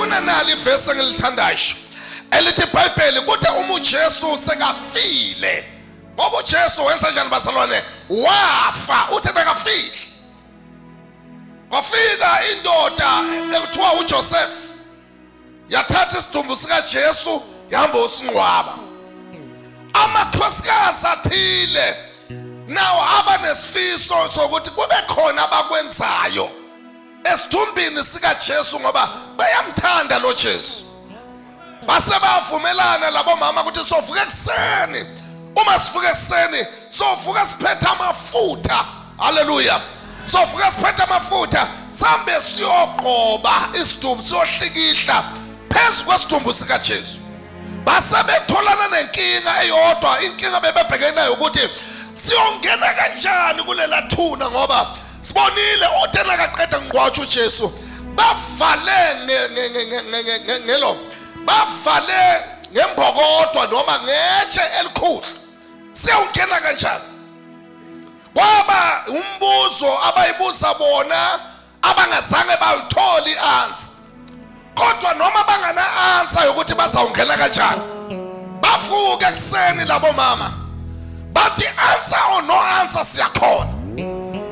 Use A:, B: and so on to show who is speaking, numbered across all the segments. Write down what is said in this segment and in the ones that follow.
A: Kunanali ivesi engilithandayo elithi iBhayibheli kuthe uma uJesu sekafile, ngoba uJesu wenza njani bazalwane? Wafa, uthe bekafile. Kwafika indoda ekuthiwa uJoseph, yathatha isidumbu sikaJesu yahamba usingcwaba. Amakhosikazi athile nawo abanesifiso sokuthi kube khona abakwenzayo esithumbini sikaJesu ngoba bayamthanda lo Jesu. Base bavumelana labo mama ukuthi sovuka ekuseni, uma sivuka ekuseni sovuka siphethe amafutha. Haleluya! Sovuka siphethe amafutha, sambe siyogqoba isidumbu, siyohlikihla phezu kwesidumbu sikaJesu. Base betholana nenkinga eyodwa, inkinga bebebhekene nayo ukuthi siyongena kanjani kulela thuna, ngoba sibonile uthe nakaqeda ngqwatsha uJesu bavale ngelo, bavale ngembokodwa noma ngetshe elikhulu. Siyawungena kanjani? Kwaba umbuzo abayibuza bona abangazange bayithole i-answer. Kodwa noma bangana-answer yokuthi bazawungena kanjani, bavuke ekuseni labo mama bathi answer or no answer, siyakhona.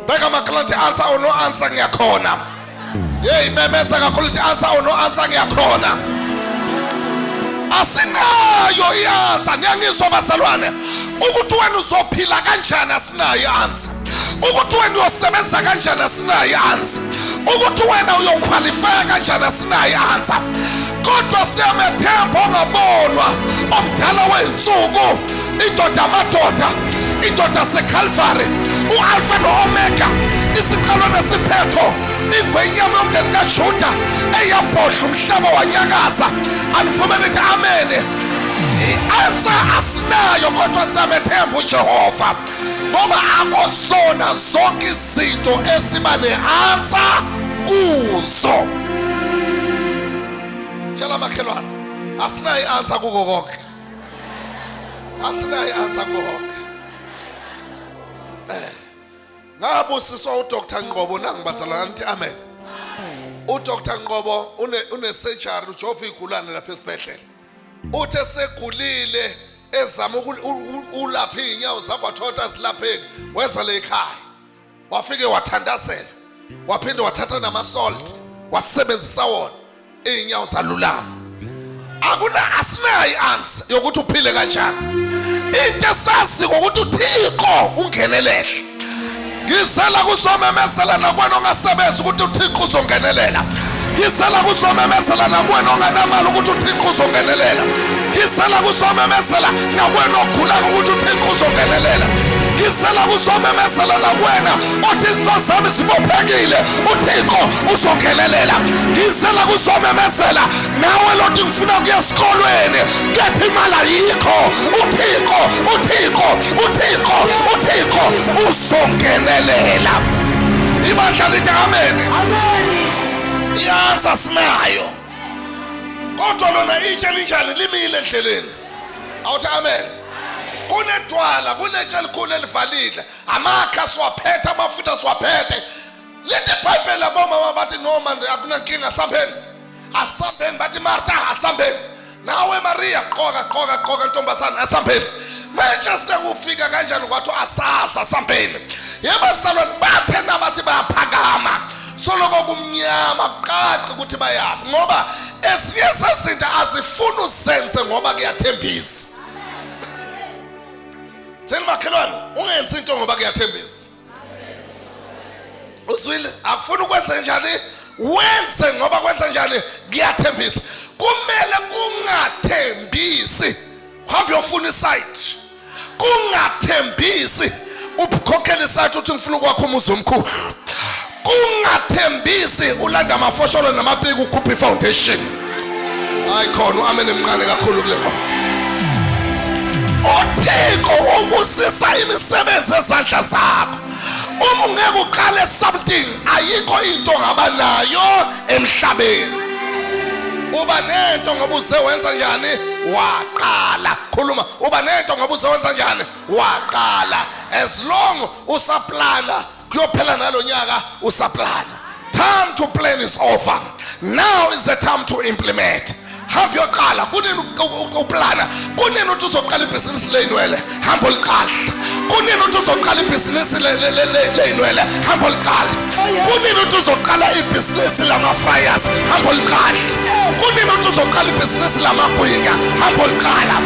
A: Bheka makhelwane, answer or no answer, ngiyakhona. Hey, memeza kakhulu ukuthi answer or no answer, ngiyakhona. Asinayo i-answer. Niyangizwa bazalwane, ukuthi wena uzophila kanjani? Asinayo i-answer. Ukuthi wena uyosebenza kanjani? Asinayo i-answer. Ukuthi wena uyokhwalifaya kanjani? Asinayo i-answer. Kodwa siyamethemba ongabonwa, omdala wey'nsuku, indoda amadoda, indoda seCalvary, u-Alpha no-Omega, isiqalo nesiphetho, ingwenyama yomndeni kaJuda eyabhodla umhlaba wanyakaza. Anivume nithi amen. I-answer asinayo, kodwa siyamethemba uJehova, ngoba akuzona zonke izinto esiba ne-answer kuzo. Tshela makhelwane, asinayo i-answer kuko konke, asinayo i-answer kuko konke. Ngabusiswa uDr Ngqobo nangibazalwana, nithi amen. UDr Ngqobo une surgery, ujova igulane lapha esibhedlela. Uthe segulile ezama ulapha iy'nyawo zakho, wathola asilapheki, weza le ekhaya, wafike wathandazela, waphinde wathatha nama-salt wasebenzisa wona, iy'nyawo zalulama. Akuna, asinayo i-answer yokuthi uphile kanjani. Into esaziko ukuthi uThixo ungenelele. Ngizela kuzomemezela nakwena ongasebenzi ukuthi uThixo uzongenelela. Ngizela kuzomemezela nakwena onganamali ukuthi uThixo uzongenelela. Ngizela kuzomemezela nakwena ogulayo ukuthi uThixo uzongenelela. Ngizela kuzomemezela nakwena othi izinto zami zibophekile, uThixo uzongenelela. Ngizela kuzomemezela nawe lothi ngifuna ukuya esikolweni kepha imali ayikho, uThixo, uThixo, uThixo, uThixo uzongenelela. Ibandla lithi amen.
B: Amen.
A: I-answer sinayo, kodwa lona itshe linjani? Limile endleleni. Awuthi amen. Kunedwala, kunetshe elikhulu elivalile, amakha siwaphethe, amafutha siwaphethe. Lithi iBhayibheli abomama bathi noma akunankinga, asambeni, asambeni. Bathi Martha, asambeni nawe Maria, qoka qoka qoka ntombazane, asambeni. Manje sekufika kanjani? Kwathi asazi, asambeni. Yebo bazalwane, bathe nabathi bayaphakama, soloko kumnyama, kuqaqe ukuthi bayaphi, ngoba ezinye zezinto azifuni uzenze ngoba kuyathembisa. Theni makhelwane, ungenzi into ngoba kuyathembisa. Uzwile? Akufuni ukwenza njani, wenze ngoba kwenza njani? Kuyathembisa. Kumele kungathembisi uhambe uyofuna isite, kungathembisi ukhokhela isite uthi ngifuna ukwakha umuzi omkhulu, kungathembisi ulanda amafosholo namapiki ukhupha ifoundation. Hayi khona, u-amen emncane kakhulu kule nkonzo. UThixo ubusisa imisebenzi ezandla zakho. Uma ungeke uqale something, ayikho into ongaba nayo emhlabeni. Uba nento ngoba uze wenza njani? Waqala. Khuluma, uba nento ngoba uze wenza njani? Waqala. As long usaplana, kuyophela nalonyaka usaplana. Time to plan is over. Now is the time to implement. Hamba uyoqala. Kunini uplana? Kunini uthi uzoqala ibhizinisi ley'nwele? Hamba uliqala. Kunini uthi uzoqala ibhizinisi ley'nwele? Hamba uliqala. Kunini uthi uzoqala ibhizinisi lama-fryers? Hamba uliqala. Kunini uthi uzoqala ibhizinisi lamagwinya? Hamba uliqala.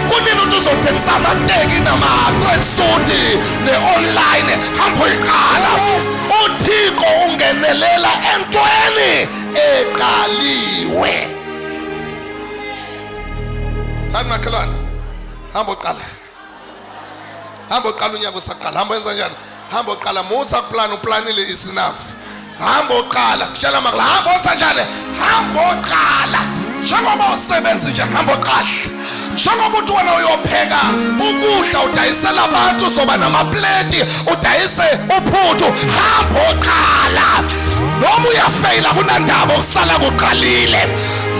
A: Kunini uthi uzothengisa amateki nama-tracksuit ne-online? Hamba uyiqala. UThixo ungenelela entweni eqaliwe. Thani makhelwane, hamba uqala, hamba uqala unyaka usaqala. Hamba wenza njani? Hamba uqala. Musa kuplan, uplanile is enough. Hamba uqala. Kutshela makela, hamba wenza njani? Hamba uqala. Njengoba usebenza nje, hamba uqala. Njengoba uthi wena uyopheka ukudla udayisela abantu, uzoba namapleti udayise uphuthu, hamba uqala. Noma uyafeyila kunandaba, okusala kuqalile.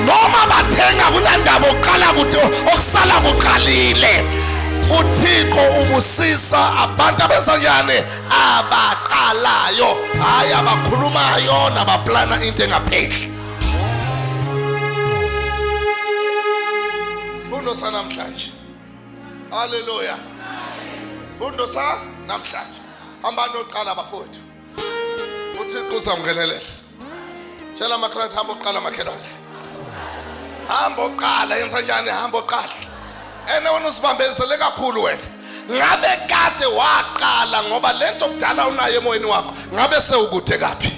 A: Noma bathenga kunandaba, okuqala kuthi okusala kuqalile. UThixo ubusisa abantu abenza njani? Abaqalayo, hayi abakhulumayo nabaplana into engapheli. Sifundo sanamhlanje. Haleluya. Sifundo sa namhlanje. Hamba noqala bafowethu. UThixo uzamngenelela. Tshela amakhelwane, hamba uqala makhelwane. Hamba uqala, yenza njani? Hamba uqala. Ene wena usibambezele kakhulu wena. Ngabe kade waqala, ngoba lento kudala unayo emoyeni wakho, ngabe sewukude kaphi?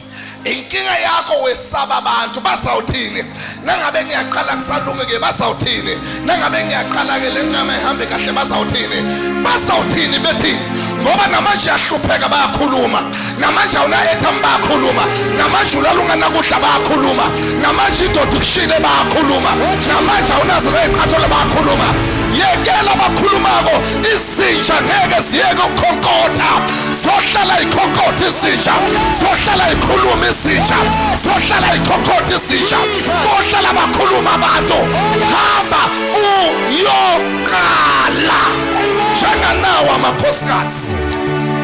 A: Inkinga yakho wesaba abantu bazawuthini? Nangabe ngiyaqala kusalunge ke bazawuthini? Nangabe ngiyaqala ke lento yami ihambe kahle bazawuthini? Bazawuthini bethi? Ngoba namanje yahlupheka bayakhuluma, namanje awuna airtime bayakhuluma, namanje ulala unganakudla bayakhuluma, namanje indoda ukushile bayakhuluma, namanje awunazo ney'qathulo bayakhuluma. Yekela abakhulumako. Izinja ngeke ziyeke ukukhonkotha, zohlala ikhonkotha izinja, zohlala ikhuluma izinja, zohlala ikhonkotha izinja, bohlala bakhuluma abantu. Hamba uyoqala njenganawo amakhosikazi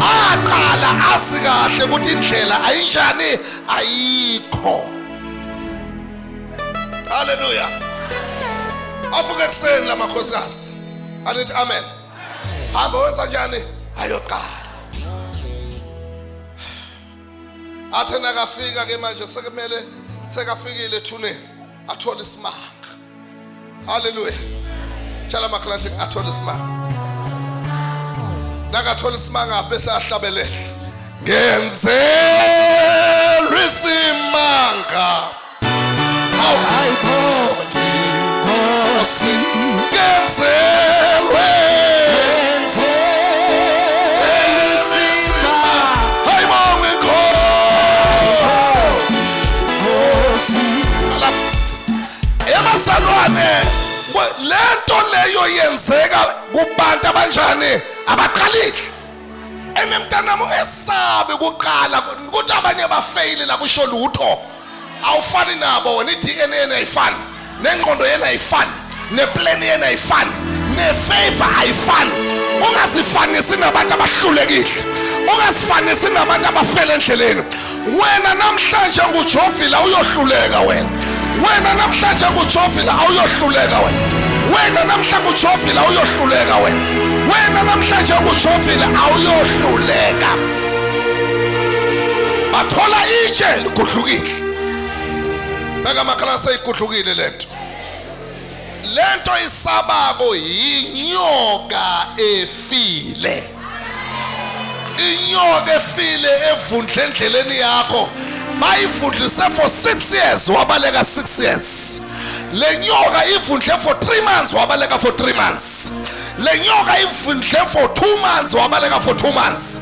A: aqala azi kahle ukuthi indlela ayinjani, ayikho. Haleluya. Avuke ekuseni la makhosikazi, anithi amen. Hamba wenza njani? Ayoqala. Athe nakafika ke manje, sekumele sekafikile ethuneni, athole isimanga. Haleluya. Tshela amakhelwane, athole isimanga. Nakathola isimanga bese ahlabelela, ngenzelwe isimanga.
B: Ayibonge Nkosi.
A: Ngenzelwe
B: Ngenzelwe isimanga.
A: Ayibonge Nkosi.
B: Nkosi.
A: Ebazalwane, lento leyo yenzeka kubantu abanjani? Abaqalile. Ene mntanami, ungesabi kuqala. Ukuthi abanye bafeyile la kusho lutho. Awufani nabo wena. I-DNA ayifani, nengqondo yena ayifani, neplan yena ayifani, nefavor ayifani. Ungazifanisi nabantu abahlulekile, ungazifanisi nabantu abafele endleleni. Wena namhlanje ngujovila uyohluleka wena. Wena namhlanje ngujovila awuyohluleka wena. Wena namhlanje ngujovila uyohluleka wena. Wena namhlanje ngujovila awuyohluleka. Bathola itshe ligudlukile. Beka amakhalasi, ayigudlukile lento. Lento isabako yinyoka efile, inyoka efile evundle endleleni yakho. Bayivundlise for 6 years, wabaleka 6 years. Le nyoka ivundle for 3 months, wabaleka for 3 months. Le nyoka ivundle for 2 months, wabaleka for 2 months.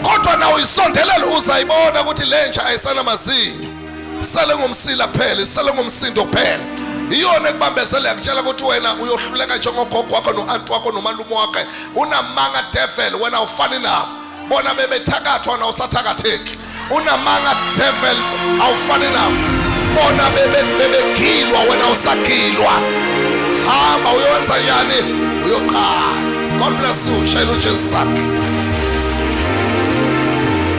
A: Kodwa nawe isondelele, uzayibona ukuthi lenja ayisanamazinyo, sele ngomsila kuphela, isele ngomsindo kuphela. Iyona ekubambezele, yakutshela ukuthi wena uyohluleka njengogogo wakho no-anti wakho nomalume wakhe. Unamanga devil, wena awufani nabo. Bona bebethakathwa, wena awusathakatheki. Unamanga devil, awufani nabo. Bona bebegilwa, wena awusagilwa. Hamba uyowenza njani? Uyoqala. God bless you. Shayela uJesu sakhe.